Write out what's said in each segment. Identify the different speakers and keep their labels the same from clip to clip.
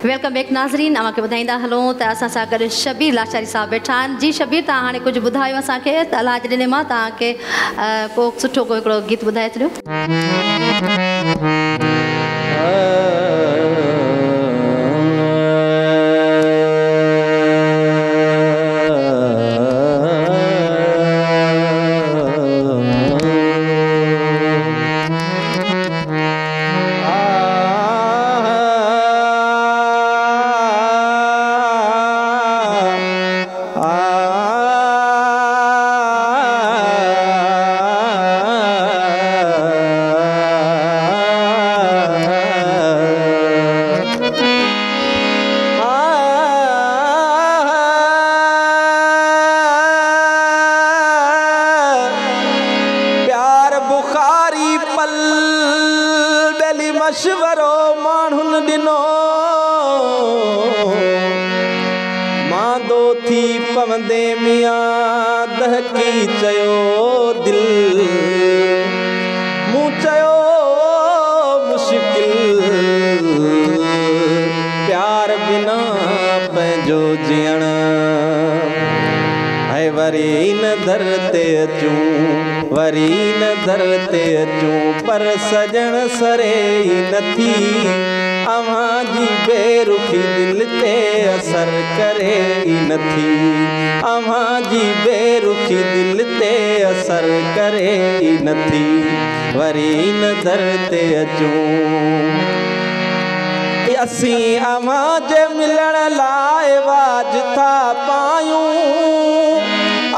Speaker 1: Welcome back ناظرين اوهان کي ٻڌائيندا هلون ته اسان سان گڏ شبير لاشاري صاحب ويٺا آهن جي شبير توهان هاڻي ڪجهه ٻڌايو اسان کي ته الله جي ڏني مان توهان کي ڪو سٺو ڪو هڪڙو گيت ٻڌائي ڇڏيو.
Speaker 2: پيار بخاري پل ٻيلي مشورو ماڻهن ڏنو ماندو ٿي پوندين ميان دهڪي چيو دل مون چيو مشڪل پيار بنا پنهنجو جيئڻ ۽ وري نه در تي اچون وري نه در تي اچون پر سڄڻ سري ئي نٿي اوهان جي بيرخي دل تي اثر ڪري ئي نٿي اوهان جي بيرخي دل تي اثر ڪري ئي نٿي وري نه در تي اچون اسين اوهان جي ملڻ لاءِ واجهه ٿا پايون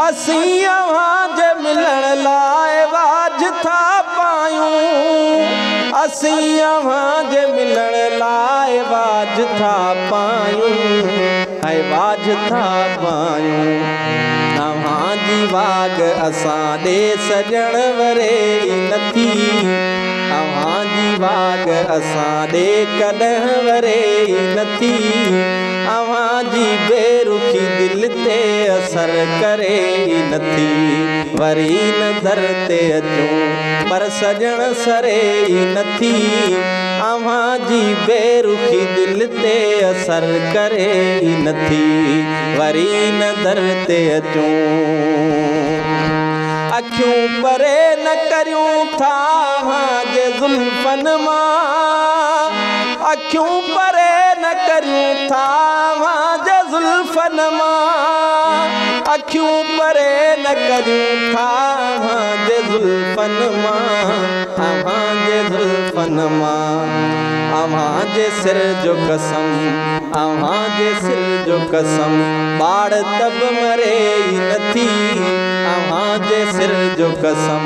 Speaker 2: اسين اوهان جي ملڻ لاءِ واجهه ٿا پايون اسين اوهان جي ملڻ لاءِ واجهه ٿا پايون ۽ واجهه ٿا پايون اوهان جي واڳ اسان ڏي سڄڻ وري ئي نٿي اوهان جي واڳ اسان ڏي ڪڏهن وري ئي نٿي اوهان جي بيرخي دل تي اثر ڪري ئي نٿي وري نه در تي اچون پر سڄڻ سري ئي نٿي اوهان جي بيرخي دل تي اثر ڪري ئي نٿي وري نه در تي اچون اکيون پري نه ڪريون ٿا اوهان جي زلفن مان اکيون پري نه ڪريون ٿا اوهان جي زلفن مان اکيون پري نه ڪريون ٿا اوهان جي زلفن مان اوهان جي زلفن مان اوهان جي سر جو قسم اوهان جي سر جو قسم ٻاڙ ته به مري ئي نٿي اوهان جي سر جو قسم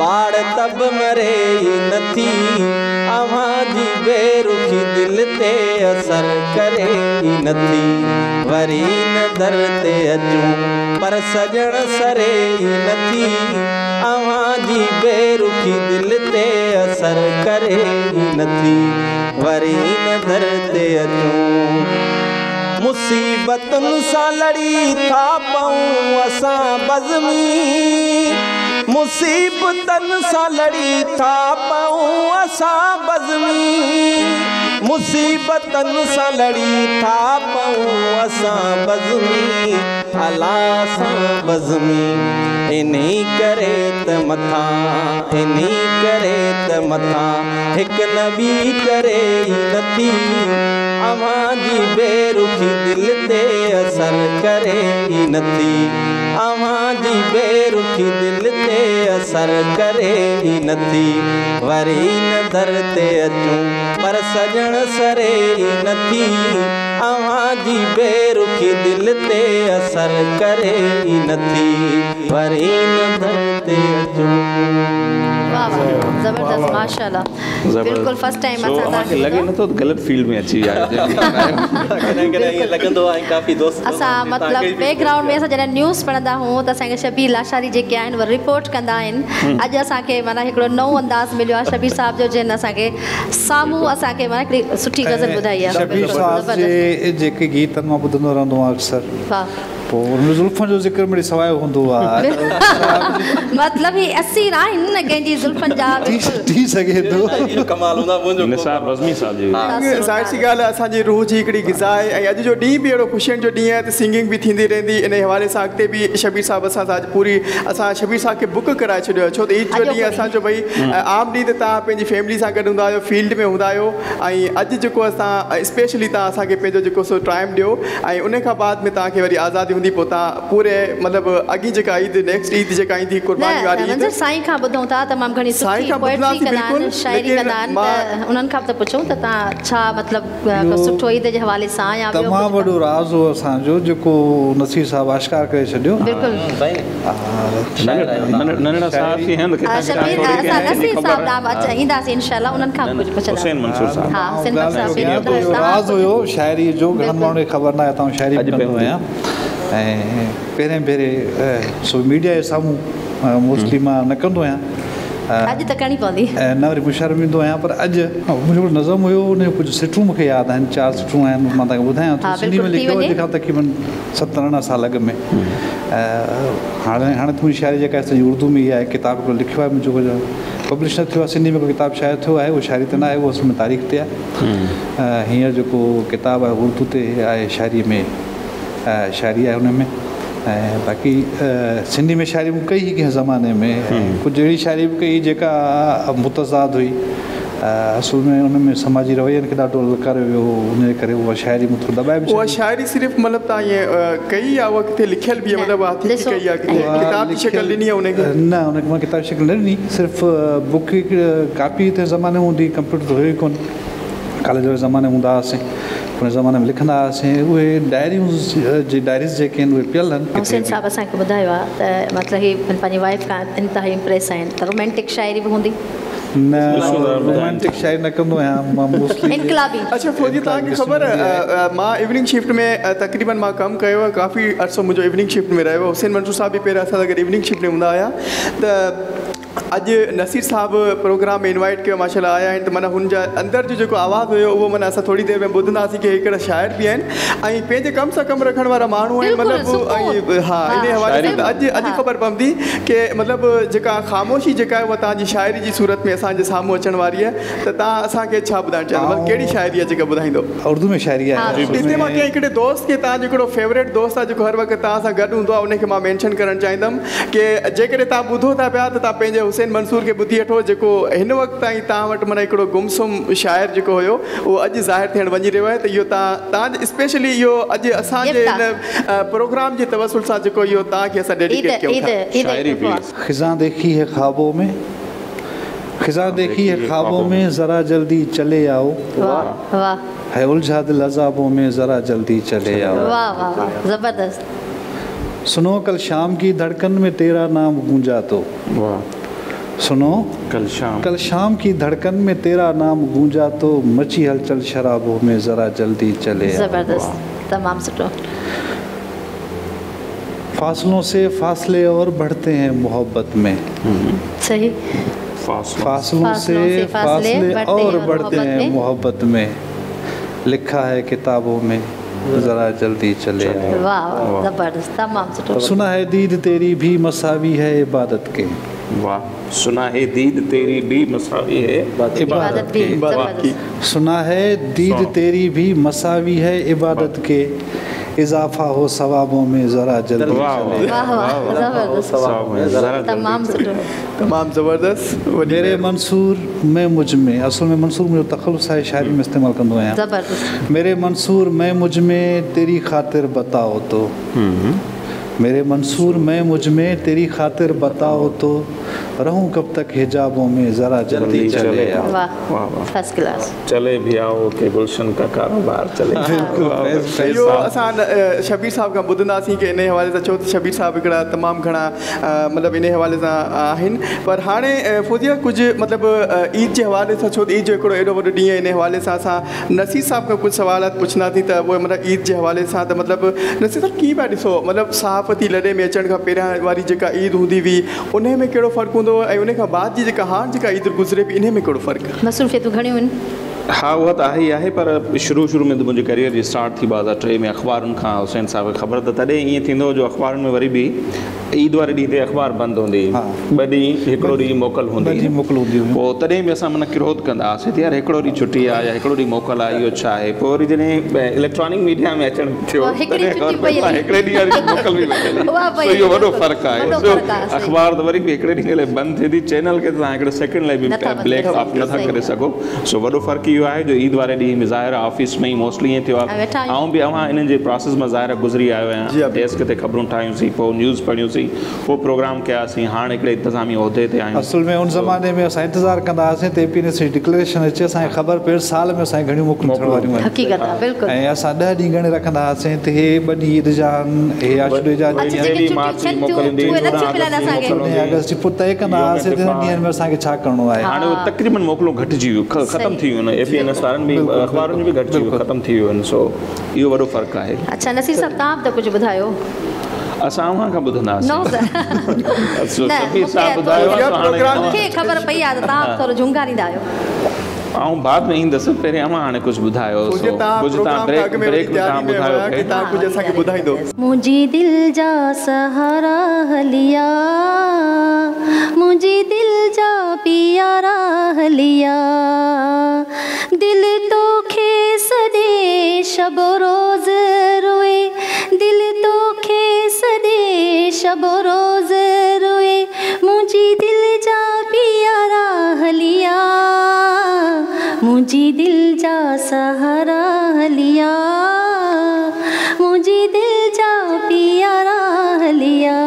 Speaker 2: ٻاڙ ته به مري ئي نٿي اوهان جي بيرخي دل تي اثر ڪري ئي نٿي وري نه در تي اچون پر سڄڻ سري ئي نٿي اوهان جي بيرخي دل تي اثر ڪري ئي نٿي وري نه در تي اچون مصيبتن سان لڙي ٿا پئون اسان بزمي مصيبتن سان لڙي ٿا پئون اسان بزمي مصيبتن سان لڙي ٿا پئون اسان بزمي الا اسان بزمي انهي ڪري ته مٿان انهي ڪري ته مٿان هڪ نبي ٽري ئي نٿي اوهان جي بيرخي دل تي اثر ڪري ئي نٿي اوهان جي بيرخي دل تي اثر ڪري ئي نٿي وري نه در تي اچون پر سڄڻ سري ئي نٿي اوهان جي بيرخي دل تي اثر ڪري ئي نٿي وري نه در تي اچون.
Speaker 1: वाह वाह ज़बरदस्त माशाल्लाह बिल्कुल फर्स्ट टाइम
Speaker 3: सो
Speaker 1: असां
Speaker 3: अव्हांखे लॻे नथो त ग़लति फील्ड में अची विया आहियो।
Speaker 4: कॾहिं कॾहिं ईअं लॻंदो आहे काफ़ी दोस्त
Speaker 1: असां मतिलबु बैकग्राउंड में असां जॾहिं न्यूज़ पढ़ंदा हूं त असांखे शबीर लाशारी जेके आहिनि उहे रिपोर्ट कंदा आहिनि। अॼु असांखे माना हिकिड़ो नओं अंदाज़ मिलियो आहे शबीर साहिब जो, जंहिं असांखे साम्हूं असांखे माना हिकिड़ी सुठी ग़ज़ल ॿुधाई आहे।
Speaker 5: शबीर
Speaker 1: बिल्कुलु
Speaker 5: साहिब
Speaker 1: ज़बरदस्त।
Speaker 5: जे जेके गीत आहिनि मां ॿुधंदो रहंदो आहियां अक्सर।
Speaker 1: वाह।
Speaker 5: पोइ हुन ज़ुल्फ़नि जो ज़िक्र मिड़े सवाइ हूंदो आहे।
Speaker 1: मतिलबु ही असीर आहिनि न कंहिंजी ज़ुल्फ़नि जा,
Speaker 5: थी सघे थो।
Speaker 4: कमाल हूंदा मुंहिंजो
Speaker 3: निसार रज़मी साहिब जी।
Speaker 6: ज़ाहिर सी ॻाल्हि आहे असांजी रूह जी हिकिड़ी ग़िज़ा आहे ऐं अॼु जो ॾींहुं बि अहिड़ो ख़ुशियुनि जो ॾींहुं आहे त सिंगिंग बि थींदी रहंदी। इन हवाले सां अॻिते बि शबीर साहिब असां सां अॼु पूरी असां शबीर साहिब खे बुक कराए छॾियो आहे, छो त ईद जो ॾींहुं असांजो भई आम ॾींहुं त तव्हां पंहिंजी फैमिली सां गॾु हूंदा आहियो, फील्ड में हूंदा आहियो ऐं अॼु जेको असां स्पेशली तव्हां असांखे पंहिंजो जेको सो टाइम ॾियो ऐं उन खां बाद में तव्हांखे वरी आज़ादी हूंदी, पोइ तव्हां पूरे मतिलबु अॻी जेका ईद नेक्स्ट ईद जेका ईंदी कुर्बानी वारी ईद।
Speaker 1: साईं खां ॿुधूं था तमामु घणी सुठी पोएट्री कंदा आहिनि, शाइरी कंदा आहिनि, त उन्हनि खां बि त पुछूं त तव्हां छा मतिलबु सुठो ईद जे हवाले सां या
Speaker 5: ॿियो तमामु वॾो राज़ हो असांजो जेको नसीर साहिबु आश्कार करे छॾियो।
Speaker 1: बिल्कुलु
Speaker 3: नंढड़ा साहब आहिनि
Speaker 1: शबीर असां नसीर साहिब ॾांहुं ईंदासीं इंशाअल्लाह, उन्हनि खां बि कुझु पुछंदासीं।
Speaker 3: हुसैन मंसूर साहिब,
Speaker 1: हा हुसैन मंसूर साहिब
Speaker 5: राज़ हुयो शाइरी जो, घणनि माण्हुनि खे ख़बर न आहे त आउं शाइरी कंदो आहियां ऐं पहिरें भेरे सो मीडिया जे साम्हूं मोस्टली मां न कंदो आहियां,
Speaker 1: अॼु त करणी पवंदी,
Speaker 5: ऐं न वरी शर्मिंदो आहियां, पर अॼु मुंहिंजो हिकिड़ो नज़म हुयो, उन कुझु सिटूं मूंखे यादि आहिनि, 4 सिटूं आहिनि, मां तव्हांखे ॿुधायां थो। सिंधी में लिखियो अॼु खां तक़रीबन 17 साल अॻु में। हाणे हाणे त मुंहिंजी शाइरी जेका सॼी उर्दू में ई आहे, किताबु हिकिड़ो लिखियो आहे मुंहिंजो, कुझु पब्लिश न थियो आहे, सिंधी में हिकिड़ो किताबु शाया थियो आहे, उहो शाइरी ते न आहे, उहो असल में तारीख़ ते आहे। हींअर जेको किताबु आहे उर्दू ते आहे, शाइरीअ में शाइरी आहे हुन में। ऐं बाक़ी सिंधी में शाइरी मूं कई कंहिं ज़माने में, कुझु अहिड़ी शाइरी बि कई जेका मुतज़ाद हुई, असल में उन में समाजी रवैयनि खे ॾाढो लकारियो वियो, उन करे उहा शाइरी मूं थोरो दॿाए बि।
Speaker 6: उहा शाइरी सिर्फ़ मतिलबु तव्हां ईअं कई या उहा किथे लिखियलु बि आहे, मतिलबु हथी कई आहे, किथे किताब जी शकिल ॾिनी आहे उनखे?
Speaker 5: न, उनखे मां किताब जी शकिल न ॾिनी, सिर्फ़ु बुक कापी त ज़माने हूंदी, कंप्यूटर त हुयो ई कोन, कॉलेज वारे ज़माने हूंदा हुआसीं, उन ज़माने में लिखंदा हुआसीं, उहे डायरियूं जी डायरीज़ जेके आहिनि उहे पियल आहिनि।
Speaker 1: हुसैन साहिबु असांखे ॿुधायो आहे त मतिलबु ही पंहिंजी वाइफ खां इंतिहाई इम्प्रेस आहिनि, त रोमांटिक शाइरी बि हूंदी?
Speaker 5: न, रोमांटिक शाइरी न कंदो आहियां मां मोस्टली
Speaker 1: इनकलाबी।
Speaker 6: अच्छा फौजी, तव्हांखे ख़बर मां इवनिंग शिफ्ट में तक़रीबन मां कमु कयो आहे, काफ़ी अरसो मुंहिंजो इवनिंग शिफ्ट में रहियो। हुसैन मंसूर साहिबु बि पहिरियों असां सां गॾु इवनिंग शिफ्ट में हूंदा हुआ, त अॼु नसीर साहिबु प्रोग्राम में इनवाइट कयो, माशाअल्लाह आया आहिनि, त माना हुन जा अंदरि जो जेको आवाज़ हुयो उहो माना असां थोरी देरि में ॿुधंदासीं कि हिकिड़ा शाइर बि आहिनि ऐं पंहिंजे कम सां कमु रखण वारा माण्हू आहिनि, मतिलबु ऐं हा इन हवाले सां अॼु अॼु ख़बर पवंदी की मतिलबु जेका ख़ामोशी जेका आहे उहा तव्हांजी शाइरी जी सूरत में असांजे साम्हूं अचण वारी आहे। त तव्हां असांखे छा ॿुधाइण चाहींदो, मतिलबु कहिड़ी शाइरी आहे जेका ॿुधाईंदो?
Speaker 5: उर्दू में शाइरी आहे।
Speaker 6: हिते मां कंहिं हिकिड़े दोस्त खे, तव्हांजो हिकिड़ो फेवरेट दोस्त आहे जेको हर वक़्तु तव्हां सां गॾु हूंदो आहे, उनखे मां मेंशन करणु चाहींदमि की जेकॾहिं तव्हां ॿुधो था पिया त तव्हां पंहिंजे हुसैन मंसूर खे ॿुधी वठो, जेको हिन वक़्तु ताईं तव्हां वटि माना हिकिड़ो गुमसुम शाइर जेको हुयो उहो अॼु ज़ाहिर थियणु वञी रहियो आहे। त इहो तव्हां तव्हां स्पेशली इहो अॼु असांजे हिन प्रोग्राम जे तवसुल सां जेको इहो तव्हांखे असां डेडिकेट कयूं था।
Speaker 5: ख़िज़ां देखी है ख्वाबों में, ख़िज़ां देखी है ख्वाबों में, ज़रा जल्दी चले आओ,
Speaker 1: वाह
Speaker 5: है उलझा दिल अज़ाबों में, ज़रा जल्दी चले आओ।
Speaker 1: वाह वाह ज़बरदस्त।
Speaker 5: सुनो कल शाम की धड़कन में तेरा नाम गूंजा तो,
Speaker 3: वाह
Speaker 5: सुनो
Speaker 3: कल
Speaker 5: शाम की धड़कन में तेरा नाम गूंजा तो, मची हलचल शराबों में, ज़रा जल्दी चले।
Speaker 1: ज़बरदस्त, तमाम सुठो।
Speaker 5: फासलों से फासले और बढ़ते हैं मोहब्बत में,
Speaker 1: सही,
Speaker 5: फासलों से फासले और बढ़ते हैं मोहब्बत में, लिखा है किताबों में, ज़रा जल्दी चले।
Speaker 1: वाह ज़बरदस्त, तमाम सुठो।
Speaker 5: सुना है दीद तेरी भी मसावी है इबादत के,
Speaker 3: वाह, सुना है दीद तेरी भी मसावी है
Speaker 5: इबादत के, सुना है दीद तेरी भी मसावी है इबादत के, इजाफा हो सवाबों में, ज़रा जल्दी चले।
Speaker 1: वाह वाह ज़बरदस्त, तमाम सुठो,
Speaker 6: तमाम ज़बरदस्त।
Speaker 5: मेरे मंसूर मैं मुझ में, असल में मंसूर मुंहिंजो तख़ल्लुस आहे, शाइरी में इस्तेमालु कंदो आहियां।
Speaker 1: ज़बरदस्त।
Speaker 5: मेरे मंसूर मैं मुझ में तेरी ख़ातिर बताओ तो, मेरे मंसूर मैं मुझ में तेरी ख़ातिर बताओ तो, रहूं कब तक हिजाबों में, ज़रा जल्दी चले आओ।
Speaker 1: वाह वाह, फर्स्ट क्लास।
Speaker 3: चले भी आओ के गुलशन का कारोबार चले।
Speaker 6: बिल्कुल, इहो असां शबीर साहिब खां ॿुधंदासीं की इन हवाले सां, छो त शबीर साहिब हिकिड़ा तमामु घणा मतिलबु इन हवाले सां आहिनि। पर हाणे फौजिया कुझु मतिलबु ईद जे हवाले सां, छो त ईद जो हिकिड़ो एॾो वॾो ॾींहुं आहे, इन हवाले सां असां नसीर साहिब खां कुझु सवाल पुछंदासीं त उहे मतिलबु ईद जे हवाले सां, त मतिलबु नसीर साहिबु कीअं पिया ॾिसो, मतिलबु सहाफ़ती लॾे में अचण खां पहिरियां वारी जेका ईद हूंदी हुई उन में कहिड़ो फ़र्क़ु हूंदो हो ऐं उन खां बाद जी जेका हाणे जेका ईद गुज़रे पई इन में कहिड़ो फ़र्क़ु?
Speaker 1: मसरूफ़ियतूं घणियूं आहिनि।
Speaker 3: ها اها ته آهي ئي آهي پر شروع شروع ۾ ته منهنجي ڪريئر جي اسٽارٽ ٿي 2003 ۾ اخبارن کان حسين صاحب کي خبر ته تڏهن ائين ٿيندو هو جو اخبارن ۾ وري به عيد واري ڏينهن تي اخبار بند هوندي هئي ٻه ڏينهن هڪڙو ڏينهن موڪل هوندي هئي پوء تڏهن به اسان معنيٰ ڪروڌ ڪندا هئاسين ته يار هڪڙو ڏينهن ڇٽي آهي يا هڪڙو ڏينهن موڪل آهي اهو ڇا آهي پوء وري جڏهن اليڪٽرانڪ ميڊيا ۾ اچڻ ٿيو تڏهن خبر پئي ته هڪڙي ڏينهن واري موڪل به وئي هلي سو اهو وڏو فرق آهي سو اخبار ته وري به هڪڙي ڏينهن لاء بند ٿئي ٿي چينل کي ته توهان هڪڙي سيڪنڊ لاء به بليڪ آف نٿا ڪري سگهو. سو وڏو فرق اهو آهي جو عيد واري ڏينهن به ظاهر آهي آفيس ۾ ئي موسٽلي ائين ٿيو آهي. آئون به اوهان انهن جي پراسيس مان ظاهر آهي گذري آيو آهيان. ڊيسڪ تي خبرون ٺاهيون سين، پوء نيوز پڙهيون سين، پوء پروگرام ڪياسين، هاڻ هڪڙي انتظامي عهدي تي آهيون.
Speaker 5: اصل ۾ ان زماني ۾ اسان انتظار ڪندا هئاسين ته اي پي اين ايس جي ڊڪليريشن اچي اسان کي خبر پئي سال ۾ اسان کي گهڻيون موڪلون ٿيڻ واريون آهن
Speaker 1: حقيقت آهي بلڪل.
Speaker 5: ۽ اسان ڏهه ڏينهن ڳڻي رکندا هئاسين ته هي ٻه ڏينهن عيد جا آهن هي عاشوري جا ڏينهن آهن. 14 آگسٽ جي پوء طئي ڪندا هئاسين ته انهن ڏينهن ۾ اسان کي ڇا ڪرڻو آهي.
Speaker 3: هاڻي اهي تقريبن موڪلون گهٽجي ويون ختم ٿي ويون آهن اي پي اين ايس وارن به اخبارن جون به گهٽجي ويون ختم ٿي ويون آهن سو اهو وڏو فرق آهي.
Speaker 1: اڇا نصير صاحب توهان به ته ڪجهه ٻڌايو.
Speaker 3: اسان اوهان کان ٻڌنداسين.
Speaker 1: نو سر نه
Speaker 3: شبير صاحب ٻڌايو آهي سو هاڻي
Speaker 1: مون کي خبر پئي آهي ته توهان به ٿورو جهونگاريندا آهيو.
Speaker 3: آئون بعد ۾ ايندس پهرين اوهان هاڻي ڪجهه ٻڌايو سو ڪجهه توهان بريڪ بريڪ ۾ توهان ٻڌايو پئي.
Speaker 1: منهنجي دل جا سهارا هليا منهنجي دل جا پيارا هليا دل توکي سڏي شب و روز روئي دل توکي سڏي شب و روز روئي منهنجي دل جا پيارا هليا منهنجي دل جا سهارا هليا منهنجي دل جا پيارا هليا.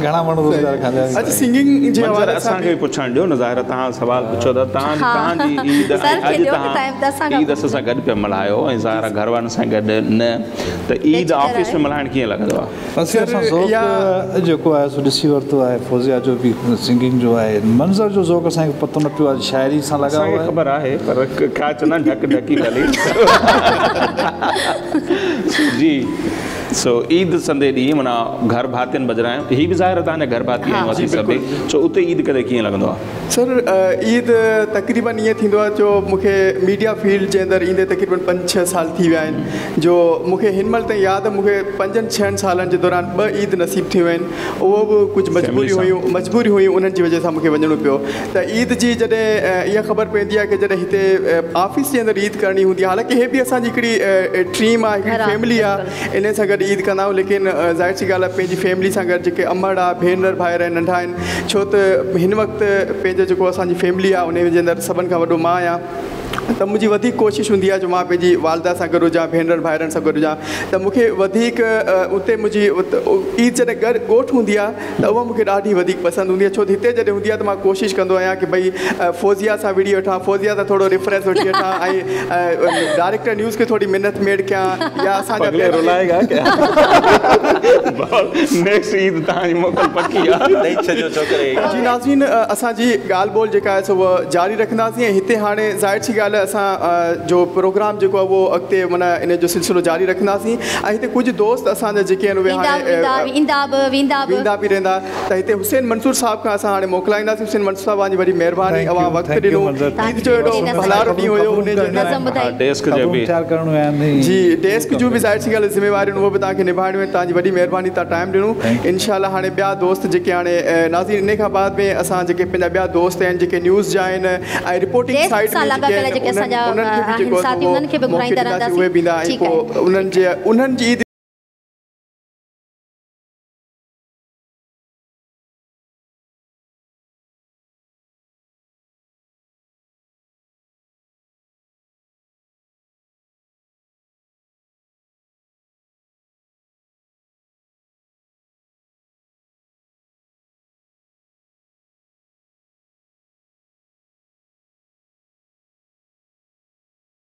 Speaker 5: گهڻا ماڻهو روزگار کان
Speaker 6: اچ سنگنگ جي
Speaker 3: منظر
Speaker 6: حوالي سان
Speaker 3: اسان کي به پڇڻ ڏيو نه ظاهر آهي توهان سوال پڇيو ٿا توهان توهان جي عيد ۽ اڄ توهان عيد اسان سان گڏ پيا ملهايو ۽ ظاهر آهي گهر وارن سان گڏ نه ته عيد آفيس ۾ ملهائڻ ڪيئن لڳندو آهي؟
Speaker 5: بس اسان ذوق جيڪو آهي سو ڏسي ورتو آهي فوزيا جو به سنگنگ جو آهي منظر جو ذوق اسان کي پتو نه پيو آهي شاعري سان لڳاء
Speaker 3: اسان کي
Speaker 5: آهي.
Speaker 3: خبر آهي پر ڇا چوندا آهن ڍڪ ڍڪي ڀلي جي سو عيد سندي ڏينهن معنيٰ گهر ڀاتين بدران هي به ظاهر آهي توهان جا گهر ڀاتي آهيون اسين سڀئي سو اتي عيد ڪري ڪيئن لڳندو آهي؟
Speaker 6: سر عيد تقريبن ائين ٿيندو آهي جو مون کي ميڊيا فيلڊ جي اندر ايندي تقريبن پنج ڇهه سال ٿي ويا آهن جو مون کي هن مهل تائين ياد مون کي پنجن ڇهن سالن جي دوران ٻه عيد نصيب ٿيون آهن اهو به ڪجهه مجبوريون هيون مجبوريون هيون انهن جي وجه سان مون کي وڃڻو پيو ته عيد جي جڏهن اها خبر پوندي آهي ڪه جڏهن هتي آفيس جي اندر عيد ڪرڻي هوندي آهي حالانڪه هي به اسان جي هڪڙي ٽيم آهي هڪڙي فيملي آهي انهن سان گڏ عيد ڪندا آهيون ليڪن ظاهر سي ڳالهه آهي پنهنجي فيملي سان گڏ جيڪي امڙ آهي ڀينر ڀائر آهن ننڍا آهن ڇو ته هن وقت پنهنجو جيڪو اسان جي فيملي آهي ان جي اندر سڀن کان وڏو مان آهيان ته منهنجي وڌيڪ ڪوشش هوندي آهي جو مان پنهنجي والده سان گڏ هجان ڀينرن ڀائرن سان گڏ هجان ته مون کي وڌيڪ اتي منهنجي عيد جڏهن گڏ ڳوٺ هوندي آهي ته اها مون کي ڏاڍي وڌيڪ پسند هوندي آهي ڇو ته هتي جڏهن هوندي آهي ته مان ڪوشش ڪندو آهيان ڪه ڀئي فوزيا سان وڙهي وٺان فوزيا سان ٿورو ريفرنس وٺي وٺان ۽ ڊائريڪٽر نيوز کي ٿوري منت ميڙ ڪيان يا اسان جا
Speaker 3: پڳلي رلائيگا ڪيا نيڪسٽ عيد توهان جي موڪل پڪي آ.
Speaker 4: ڏئي ڇڏيو ڇوڪري کي.
Speaker 6: جي ناظرين اسان جي ڳالهه ٻولهه جيڪا آهي سو اها جاري رکنداسين ۽ هتي هاڻي ظاهر سي ڳالهه اسان جو پروگرام جيڪو آهي اهو اڳتي معنيٰ ان جو سلسلو جاري رکنداسين ۽ هتي ڪجهه دوست اسان جا جيڪي آهن اهي هاڻي
Speaker 1: ايندا به ويندا به
Speaker 6: ويندا به رهندا ته هتي حسين منصور صاحب کان اسان هاڻي موڪلائينداسين. حسين منصور صاحب اوهان جي وڏي مهرباني اوهان وقت ڏنو. عيد جو اهڙو ڀلارو ڏينهن هيو انهي جي اندر جي ڊيسڪ جون به ظاهر سي ڳالهه ذميواريون اهو به توهان کي نڀائڻيون آهن. توهان جي وڏي مهرباني توهان ٽائيم ڏنو. انشاء الله هاڻي ٻيا دوست جيڪي هاڻي ناظرين انهي کان بعد ۾ اسان جيڪي پنهنجا ٻيا دوست آهن جيڪي نيوز جا آهن ۽ رپورٽنگ سائيڊ ۾ جيڪي آهن انهن کي به جيڪو آهي سو موقعو ڏينداسين اهي به ايندا ۽ پوء انهن جي انهن جي عيد